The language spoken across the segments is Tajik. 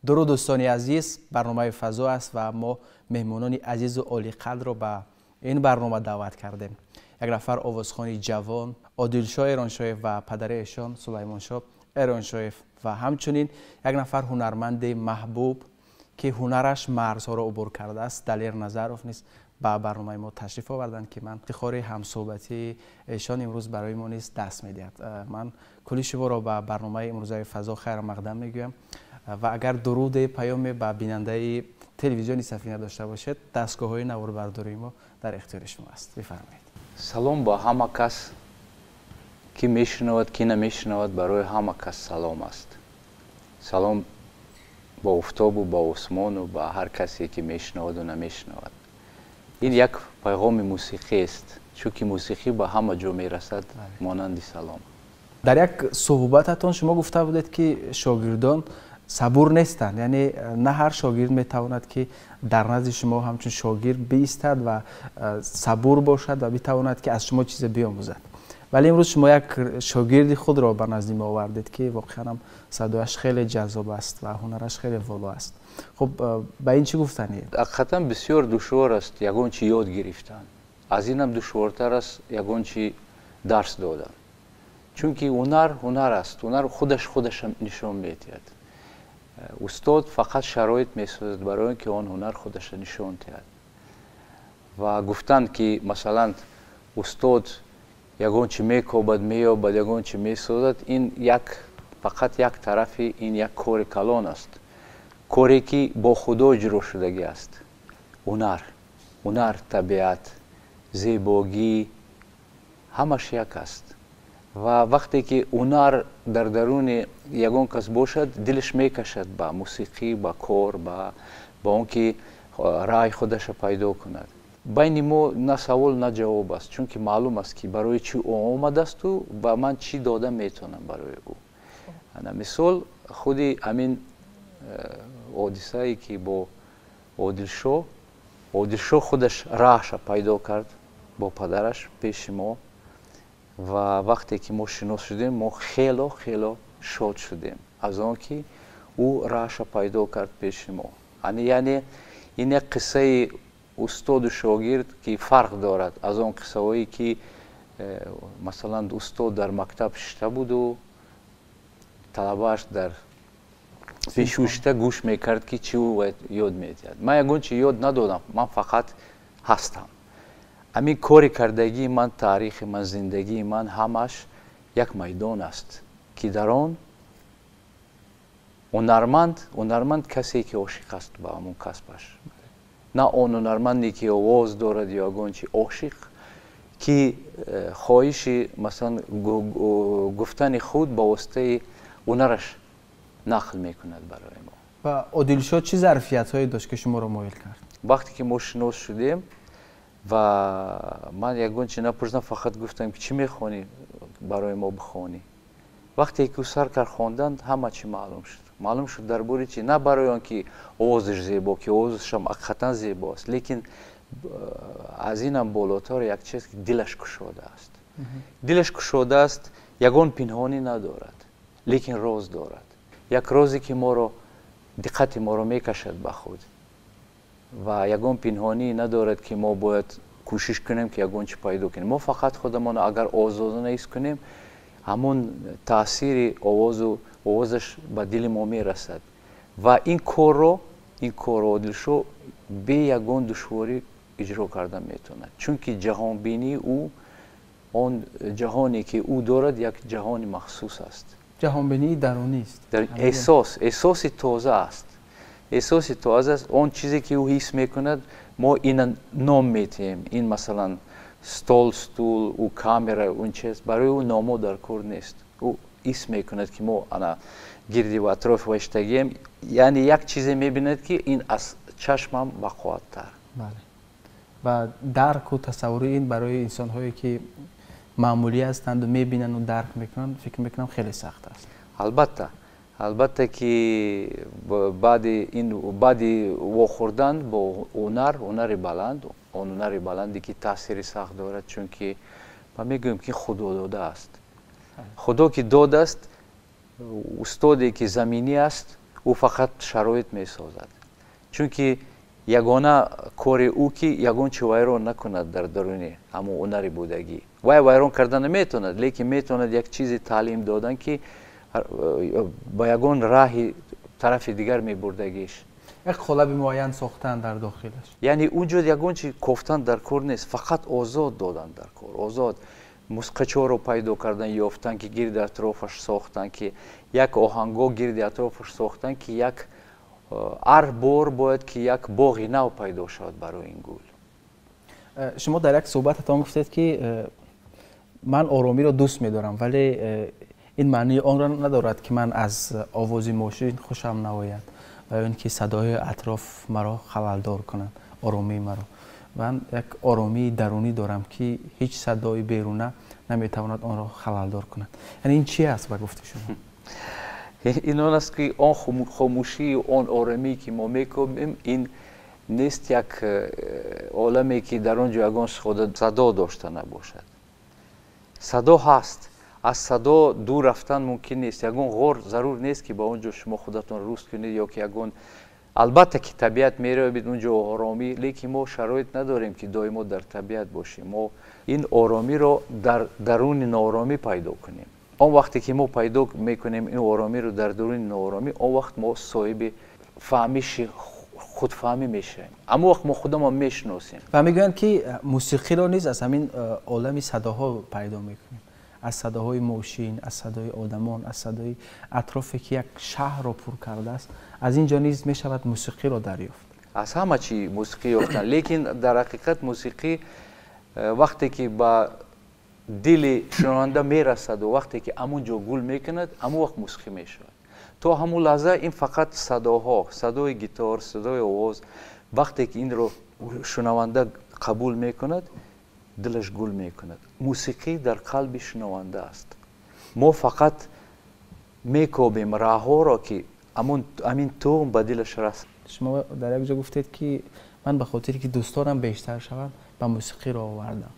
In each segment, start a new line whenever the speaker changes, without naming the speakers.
Дуруд, дӯстони азиз, барномаи «Фазо» аст ва мо меҳмонони азизу олиқадрро ба ин барнома даъват кардем. Як нафар овозхони ҷавон Одилшоҳ Эроншоев ва падари эшон Сулаймоншоҳ Эроншоев ва ҳамчунин як нафар ҳунарманди маҳбуб, ки ҳунараш марзҳоро убур кардааст, Далер Назаров низ ба барномаи мо ташриф оварданд, ки ман ифтихори ҳамсӯҳбатии эшон имрӯз барои мо низ даст медиҳад. Ман кулли шуморо ба барномаи имрӯзаи «Фазо» хайрмақдам мегӯям ва агар дуруде, паёме ба бинандаи телевизиони «Сафина» дошта бошед, дастгоҳҳои наворбардории мо дар ихтиёри шумо аст, бифармоед.
Салом ба ҳама кас, ки мешунавад, ки намешунавад, барои ҳама кас салом аст. Салом ба офтобу ба осмону ба ҳар касе, ки мешунаваду намешунавад. Ин як пайғоми мусиқист, чунки мусиқӣ ба ҳама ҷо мерасад, монанди салом.
Дар як суҳбататон шумо гуфта будед, ки шогирдон сабур нестанд, яъне на ҳар шогирд метавонад, ки дар назди шумо ҳамчун шогирд биистад ва сабур бошад ва битавонад, ки аз шумо чизе биомӯзад. Вале имрӯз шумо як шогирди худро ба назди мо овардед, ки воқеан ҳам садояш хеле ҷаззоб аст ва ҳунараш хеле воло аст. Хуб, ба ин чӣ гуфтанед?
Ҳақиқатан бисёр душвор аст ягон чи ёд гирифтан, аз инам душвортар аст ягон чи дарс додан, чунки ҳунар ҳунар аст, ҳунар худаш худаша нишон медиҳад. Устод фақат шароит месозад барои он ки он ҳунар худаша нишон диҳад. Ва гуфтанд, ки масалан устод ягон чи мекобад, меёбад, ягон чи месозад, ин як фақат як тарафи ин як кори калон аст, коре ки бо Худо иҷро шудагӣ аст. Ҳунар, ҳунар, табиат, зебогӣ, ҳамаш як аст. Ва вақте ки ҳунар дар даруни ягон кас бошад, дилаш мекашад ба мусиқӣ, ба кор, ба он ки раъи худаша пайдо кунад. Байни мо на савол, на ҷавоб аст, чунки маълум аст, ки барои чӣ ӯ омадасту ба ман чӣ дода метавонам барои ӯ. Ана мисол, худи ҳамин ҳодисае, ки бо Одилшоҳ, Одилшоҳ худаш раҳша пайдо кард бо падараш пеши мо. Ва вақте ки мо шинос шудем, мо хело хело шод шудем аз он ки ӯ раҳша пайдо кард пеши мо. Яъне ин як қиссаи устоду шогирд, ки фарқ дорад аз он қиссаҳое, ки масалан устод дар мактаб шишта буду талабааш дар пеши ӯ шишта гӯш мекард, ки чӣ ӯ ёд медиҳад. Ман ягон чи ёд надодам, ман фақат ҳастам. Ҳамин кори кардагии ман, таърихи ман, зиндагии ман ҳамаш як майдон аст, ки дар он ҳунарманд, ҳунарманд касе, ки ошиқ аст ба ҳамон касбаш, на он ҳунарманде, ки овоз дорад ё ягон чи, ошиқ, ки хоҳиши масалан гуфтани худ ба воситаи ҳунараш нақл мекунад барои мо.
Ва Одилшоҳ чӣ зарфиятҳое дошт, ки шуморо моил кард?
Вақте ки мо шинос шудем ва ман ягон чи напурсидам, фақат гуфтам, ки чӣ мехонӣ, барои мо бихонӣ. Вақте ки ӯ сар кард хондан, ҳама чи маълум шуд. Маълум шуд дар бори чи, на барои он ки овозаш зебо, ки овозашам ҳақиқатан зебо аст, лекин аз инам болотар як чиз, ки дилаш кушода аст. Дилаш кушода аст, ягон пинҳонӣ надорад, лекин роз дорад, як розе, ки моро, диққати моро мекашад ба худ, ва ягон пинҳонӣ надорад, ки мо бояд кӯшиш кунем, ки ягон чи пайдо кунем. Мо фақат худамон агар озодона ҳис кунем, ҳамон таъсири овозу овозаш ба дили мо мерасад. Ва ин корро Одилшоҳ бе ягон душворӣ иҷро карда метавонад, чунки ҷаҳонбинии ӯ, он ҷаҳоне, ки ӯ дорад, як ҷаҳони махсус аст.
Ҷаҳонбинии дарунист.
Эҳсос, эҳсоси тоза аст, эҳсоси тоза аст. Он чизе, ки ӯ ҳис мекунад, мо ина ном метиҳем. Ин масалан стол, стул, ӯ камера, он чиз барои ӯ номо дар кор нест. Ӯ ҳис мекунад, ки мо ана гирди ва атрофи ваштагием, яъне як чизе мебинад, ки ин аз чашмам бақувваттар.
Ва дарку тасаввури ин барои инсонҳое, ки маъмулӣ ҳастанду мебинанду дарк мекунанд, фикр мекунам, хеле сахт аст.
Албатта, албатта, ки баъди ин, баъди вохӯрдан бо ҳунар, ҳунари баланд, он ҳунари баланде, ки таъсири сахт дорад, чунки ма мегӯем, ки Худо додааст. Худо ки додааст, устоде, ки заминӣ аст, Ӯ фақат шароит месозад, чунки ягона кори ӯ ки ягон чи вайрон накунад дар даруни ҳамон ҳунари будагӣ. Вай вайрон карда наметавонад, лекин метавонад як чизе таълим додан, ки ба ягон раҳи тарафи дигар мебурдагиш.
Як қолаби муайян сохтан дар дохилаш.
Яъне он ҷо ягон чи кофтан дар кор нест, фақат озод додан дар кор, озод мусиқачиҳоро пайдо кардан, ёфтан, ки гирди атрофаш сохтан, ки як оҳангҳо гирди атрофаш сохтан, ки як ҳар бор бояд ки як боғи нав пайдо шавад барои ин гул.
Шумо дар як суҳбататон гуфтед, ки ман оромиро дӯст медорам, вале ин маънии онро надорад, ки ман аз овози мошин хушам наояд ва ё ин ки садоҳои атроф маро халалдор кунанд, оромии маро. Ман як оромии дарунӣ дорам, ки ҳеҷ садои беруна наметавонад онро халалдор кунад. Яъне ин чи аст ба гуфти шумо?
Ин он аст, ки он хомӯшию он оромӣ, ки мо мекобем, ин нест як оламе, ки дар он ҷо ягон садо дошта набошад. Садо ҳаст, аз садо дур рафтан мумкин нест. Ягон ғор зарур нест, ки ба он ҷо шумо худатон руст кунед ё ки ягон. Албатта ки табиат меравед, он ҷо оромӣ, лекин мо шароит надорем, ки доимо дар табиат бошем. Мо ин оромиро дар даруни нооромӣ пайдо кунем. Он вақте ки мо пайдо мекунем ин оромиро дар даруни нооромӣ, он вақт мо соҳиби фаҳмиши худфаҳмӣ мешавем. Ҳамон вақт мо худамон мешиносем.
Ва мегӯянд, ки мусиқиро низ аз ҳамин олами садоҳо пайдо мекунем, аз садоҳои мошин, аз садои одамон, аз садои атрофе, ки як шаҳрро пур кардааст. Аз ин ҷо низ мешавад мусиқиро дарёфт.
Аз ҳама чи мусиқӣ ёфтан, лекин дар ҳақиқат мусиқӣ вақте ки ба дили шунаванда мерасаду вақте ки ҳамон ҷо гул мекунад, ҳамон вақт мусиқӣ мешавад. То ҳамон лаҳза ин фақат садоҳо, садои гитор, садои овоз. Вақте ки инро шунаванда қабул мекунад, дилаш гул мекунад. Мусиқӣ дар қалби шунаванда аст. Мо фақат мекобем раҳҳоро, ки ҳамин тухм ба дилаш расад.
Шумо дар як ҷо гуфтед, ки ман ба хотире ки дӯстонам бештар шаванд, ба мусиқиро овардам.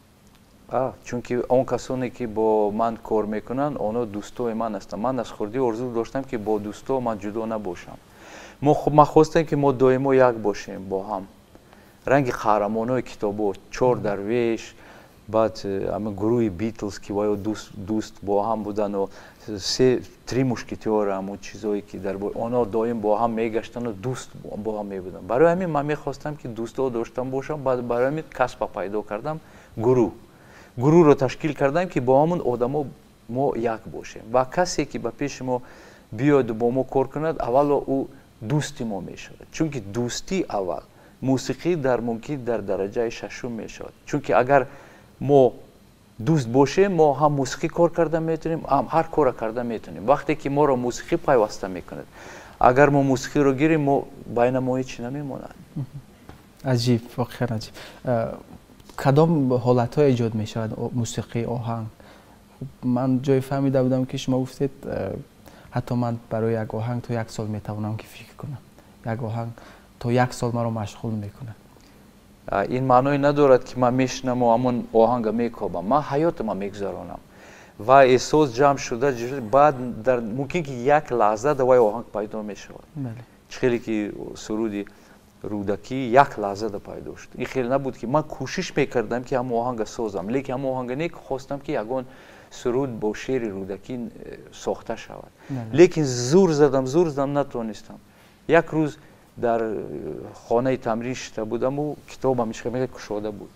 Чунки он касоне, ки бо ман кор мекунанд, онҳо дӯстои ман ҳастанд. Ман аз хурдӣ орзу доштам, ки бо дӯсто ман ҷудо набошам. Ман хостем, ки мо доимо як бошем бо ҳам, ранги қаҳрамонои китобо, чор дарвеш, баъд ҳамин гурӯҳи Битлз, ки ваё дӯст бо ҳам будану се три мушкетёра, ҳамон чизое, ки дар онҳо доим бо ҳам мегаштану дӯст бо ҳам мебуданд. Барои ҳамин ман мехостам, ки дӯстҳо доштам бошам. Баъд барои ҳамин касба пайдо кардам, гурӯҳро ташкил кардам, ки бо ҳамон одамо мо як бошем. Ва касе, ки ба пеши мо биёяду бо мо кор кунад, аввало ӯ дӯсти мо мешавад, чунки дӯстӣ аввал, мусиқӣ дар мумкин дар дараҷаи шашум мешавад. Чунки агар мо дӯст бошем, мо ҳам мусиқӣ кор карда метавонем, ҳам ҳар корро карда метавонем. Вақте ки моро мусиқӣ пайваста мекунад, агар мо мусиқиро гирем, мо байна мо ҳеч намемонад.
Аҷиб, воқеан аҷиб. Кадом ҳолатҳо эҷод мешавад мусиқии оҳанг? Ман ҷое фаҳмида будам, ки шумо гуфтед, ҳатто ман барои як оҳанг то як сол метавонам ки фикр кунам, як оҳанг то як сол маро машғул мекунад.
Ин маъное надорад, ки ман мешинаму ҳамон оҳанга мекобам. Ман ҳаётама мегузаронам ва эҳсос ҷамъ шуда, баъд мумкин ки як лаҳза давай оҳанг пайдо мешавад. Чӣ хеле ки суруди Рӯдакӣ як лаҳзада пайдо шуд. Ин хеле набуд, ки ман кӯшиш мекардам, ки ҳамон оҳанга созам, лекин ҳамон оҳанга не, ки хостам, ки ягон суруд бо шеъри Рӯдакӣ сохта шавад, лекин зур задам, зур задам, натонистам. Як рӯз дар хонаи тамрин шита будаму китобам ишқа кушода буд.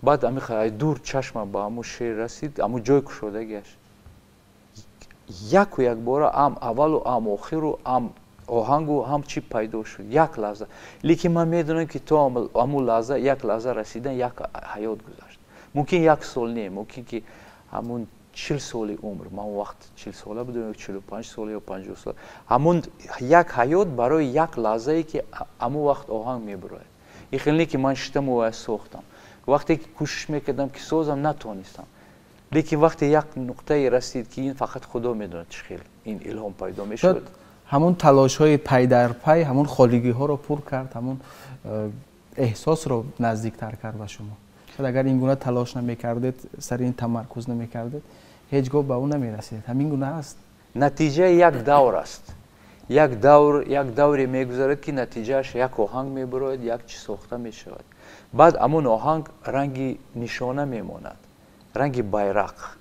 Баъд ами дур чашмам ба ҳамун шеър расид, ҳамун ҷои кушодагиаш. Яку якбора ҳам аввалу, ҳам охиру, ҳам оҳангу, ҳам чӣ пайдо шуд як лаҳза. Лекин ман медонам, ки то ҳамун лаҳза, як лаҳза расидан, як ҳаёт гузашт. Мумкин як сол не, мумкин ки ҳамун 40 соли умр. Ман он вақт 40 сола будам ё 45 сола ё 50 сола. Ҳамун як ҳаёт барои як лаҳзае, ки ҳамун вақт оҳанг мебурояд. Ин хеле не, ки ман шитаму вая сохтам. Вақте ки кӯшиш мекардам, ки созам, натонистам. Лекин вақте як нуқтае расид, ки ин фақат Худо медонад, чӣ хел ин илҳом пайдо мешуд.
Ҳамун талошҳои пайдарпай ҳамун холигиҳоро пур кард, ҳамун эҳсосро наздиктар кард ба шумо. Шояд агар ин гуна талош намекардед, сари ин тамаркуз намекардед, ҳеҷ гоҳ ба ӯ намерасидед. Ҳамин гуна аст?
Натиҷаи як давр аст. Як давр, як давре мегузарад, ки натиҷааш як оҳанг мебарояд, як чиз сохта мешавад. Баъд ҳамон оҳанг ранги нишона мемонад, ранги байрақ.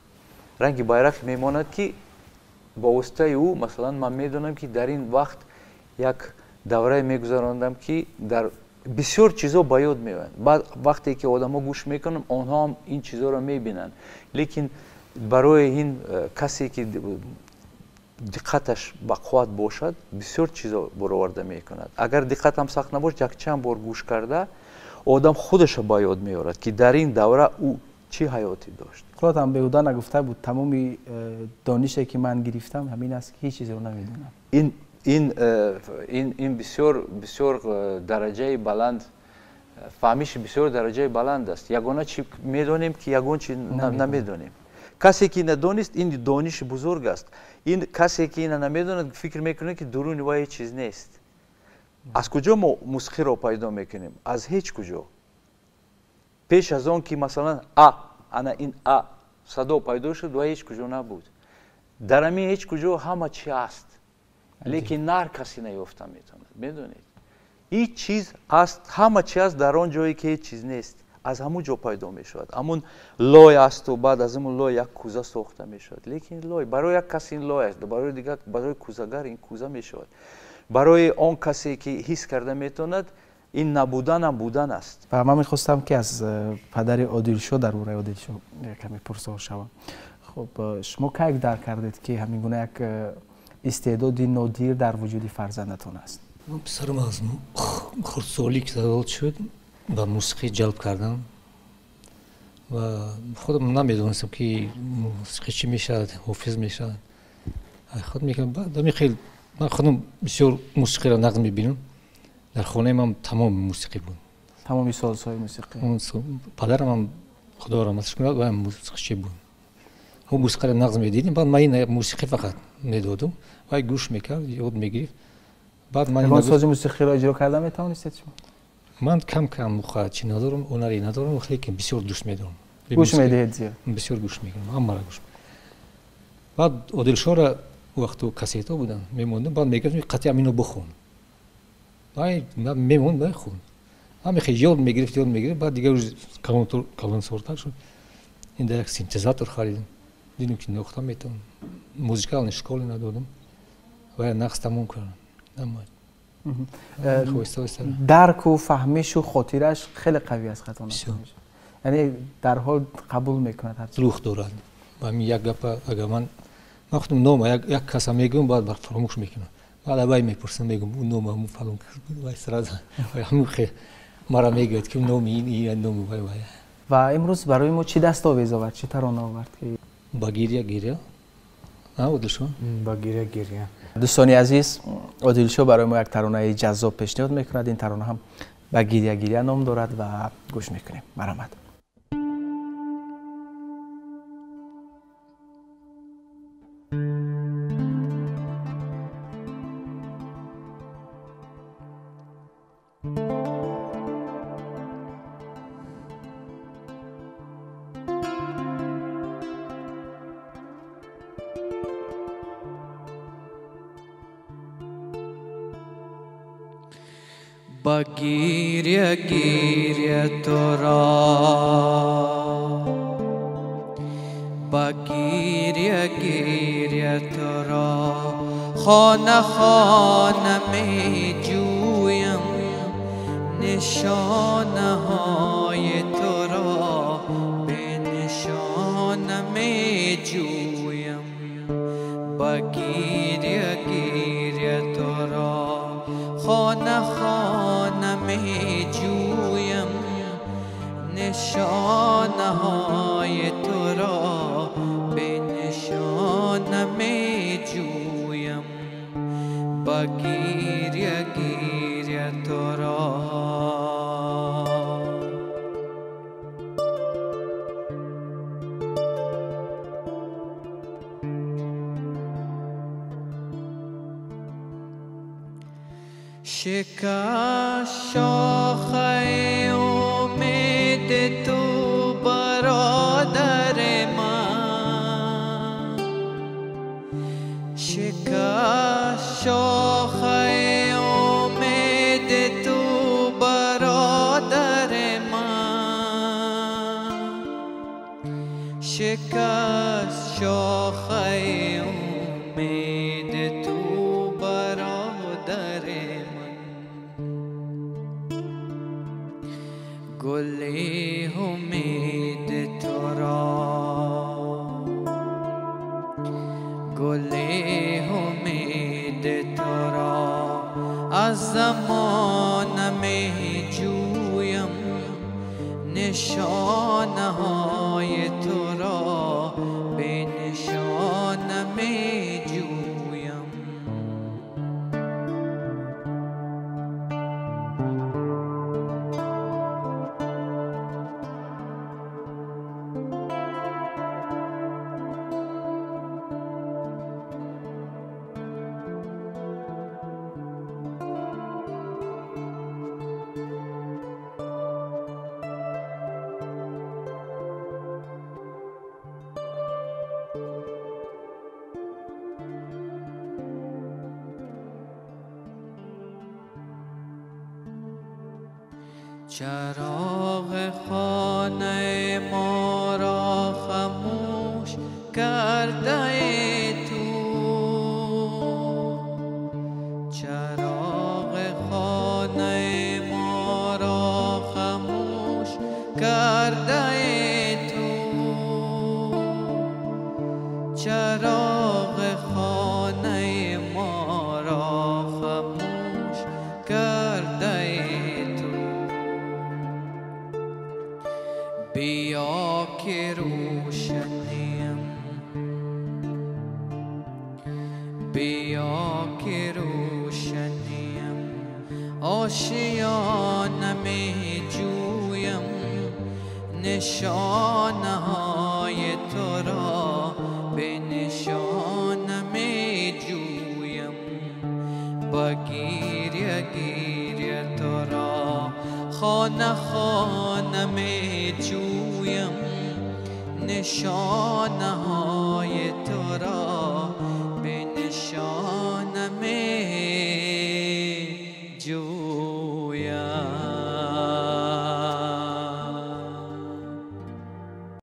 Ранги байрақ мемонад, ки бо воситаи ӯ, масалан, ман медонам, ки дар ин вақт як даврае мегузарондам, ки дар бисёр чизо ба ёд меоянд. Баъд вақте ки одамо гӯш мекунанд, онҳо ҳам ин чизоро мебинанд. Лекин барои ин касе ки диққаташ ба қувват бошад, бисёр чизо бароварда мекунад. Агар диққатам сахт набошад, якчанд бор гӯш карда, одам худаша ба ёд меорад, ки дар ин давра ӯ чӣ ҳаёте дошт.
Худатам беҳуда нагуфта буд, тамоми донише ки ман гирифтам ҳамин аст, ки ҳеҷ чизеро намедонам.
Ин бисёр бисёр дараҷаи баланд, фаҳмиши бисёр дараҷаи баланд аст. Ягона чӣ медонем, ки ягон чи намедонем. Касе ки надонист, ин дониши бузург аст. Ин касе ки ина намедонад, фикр мекунад, ки дуруни вай ҳеҷ чиз нест. Аз куҷо мо мусиқиро пайдо мекунем? Аз ҳеҷ куҷо. Пеш аз он ки, масалан, а ана ин а садо пайдо шуд, вай ҳеҷ куҷо набуд. Дар ҳамин ҳеҷ куҷо ҳама чи аст, лекин нар касе наёфта метавонад. Медонед, ҳеҷ чиз аст, ҳама чи аст дар он ҷое ки ҳеҷ чиз нест. Аз ҳамун ҷо пайдо мешавад. Ҳамун лой асту баъд аз ҳамун лой як кӯза сохта мешавад. Лекин лой барои як кас ин лой аст, барои дигар, барои кӯзагар ин кӯза мешавад. Барои он касе ки ҳис карда метавонад, ин набуданам будан аст.
Ва ман мехостам, ки аз падари Одилшо дар бораи Одилшо каме пурсор шавам. Хуб, шумо кайф дарк кардед, ки ҳамин гуна як истеъдоди нодир дар вуҷуди фарзандатон аст?
Писарам аз хурдсолӣ ки таваллуд шуд, ба мусиқӣ ҷалб кардам ва худам намедонистам, ки мусиқӣ чӣ мешавад, ҳофиз мешавад. Худ мекунам, баъд хел ман худам бисёр мусиқиро нағз мебинам. Дар хонаи ман тамоми мусиқӣ буд.
Тамоми созҳои мусиқӣ.
Падарам ҳам, худо раҳматаш кунад, вай мусиқичӣ буд. Ӯ мусиқиро нағз медидим. Баъд ман ин мусиқӣ фақат медодум, вай гӯш мекард, ёд мегирифт. Баъд ман
сози мусиқиро иҷро карда метавонистед шумо?
Ман кам кам чӣ надорам, ҳунаре надорам, лекин бисёр дӯст медорам.
Гӯш медиҳед зиёд?
Бисёр гӯш мекунам, ҳамаро гӯш. Баъд Одилшоҳра вақту кассетҳо буданд, мемондам, баъд мегирифтам, қатъи ҳамино бихон. Вай мемонд, вай хон. Ҳаме хел ёд мегирифт, ёд мегирифт. Баъд дигар рӯз калонсортар шуд, ин дар як синтезатор харидам. Дидем, ки нохта метавонам. Музыкальный школе надодам, вай нақс тамом кардам.
Дарку фаҳмишу хотираш хеле қавӣ аст, хато яъне дар ҳол қабул мекунад.
Рух дорад. Ҳамин як гапа агар ман худам нома як каса мегӯям, баъд бар фаромӯш мекунам. Баъд аввай мепурсам, мегӯям, ӯ нома ҳамун фалон кас буд. Вай сразу ҳамун мара мегӯяд, ки номи ин, ин номи вай вай.
Ва имрӯз барои мо чӣ дастовез овард, чӣ тарона овард?
Ба гиря гиря. Одилшо?
Ба гиря гиря.
Дӯстони азиз, Одилшо барои мо як таронаи ҷаззоб пешниҳод мекунад. Ин тарона ҳам ба гиря гиря ном дорад ва гӯш мекунем. Марҳамат.
Ба гиря гиря туро, ба гиря гиря туро, хона хона меҷӯям, нишонаҳои туро бе нишона меҷӯям. Ба гиря гиря туро, хона хона меҷӯям, нишонаҳои туро бе нишона меҷӯям. Ба гиря гиря туро. شکست شاخه امید تو برادر من، شکست شاخه گلی امید تو را، گلی امید تو را از زمان می جویم، نشانه های تو را به نشان می جویم. چراغ خانه ما را خاموش کرده تو، چراغ خانه ما را خاموش کرده تو، چراغ خانه ما را خاموش کرده تو. بیا که روشنیم، بیا که روشنیم، آشیانه می جویم، نشانه های تو را به نشان می جویم. با گریه گریه تو را خانه خانه می جویم، نشانه های تو را به نشان